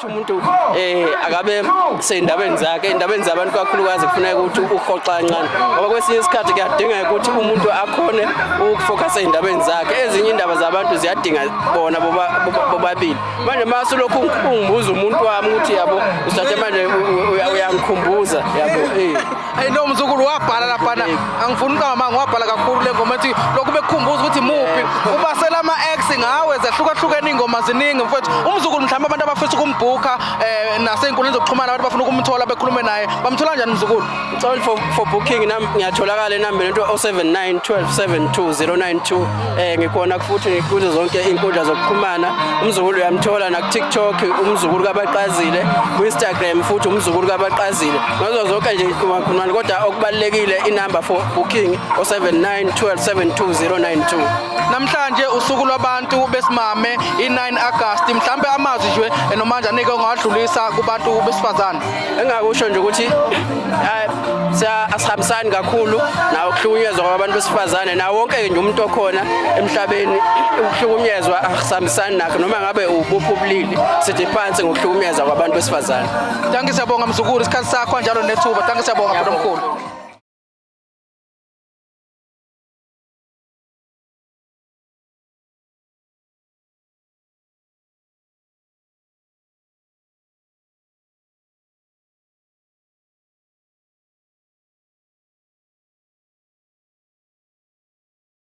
Ukuthi umuntu akabe sey'ndabeni zakhe, ey'ndabeni zabantu kakhulukazi kufuneka ukuthi uhoxa kancane, ngoba kwesinye isikhathi kuyadingeka ukuthi umuntu akhone ukufokhasa ey'ndabeni zakhe. Ezinye iy'ndaba zabantu ziyadinga bona bobabili. Manje uma sulokhu ungibuza umuntu wami ukuthi yabo usathe manje uyangikhumbuza yabo. Hey no, mzukulu wabhala laphana, angifuni uqamba, wabhala kakhulu le ngoma ethi lokhu bekukhumbuza ukuthi muphi ubasela ama-ex ngawe. Zahlukahlukene iy'ngoma ziningi mfowethu. Umzukulu, mhlawumbe abantu abafisa ukumbhukha nasey'nkundleni zokuxhumana, abantu bafuna ukumthola bekhulume naye, bamthola kanjani mzukulu? Ngicela for booking nam ngiyatholakala enambeni into 079 12 72 092. Ngikhona futhi kuzo zonke inkundla zokuxhumana. Umzukulu uyamthola na ku TikTok, Umzukulu kaBaqazile, ku Instagram futhi Umzukulu kaBaqazile, ngazo zonke nje ikhulumana. Kodwa okubalekile, inumber for booking 079 12 72 092. Namhlanje usuku lwabantu besimame, i-9 August, mhlawumbe amazwi nje noma njani-ke ongawadlulisa kubantu besifazane? Engakusho nje ukuthi asihambisani kakhulu nawo ukuhlukunyezwa kwabantu besifazane, nawo wonke nje umuntu okhona emhlabeni. Ukuhlukunyezwa asihambisani nakho, noma ngabe ubuphi ubulili. Sithi phansi ngokuhlukunyezwa kwabantu besifazane. Dankie, siyabonga mzukulu, isikhathi sakho kanjalo nethuba. Dankie, siyabonga bhuti omkhulu.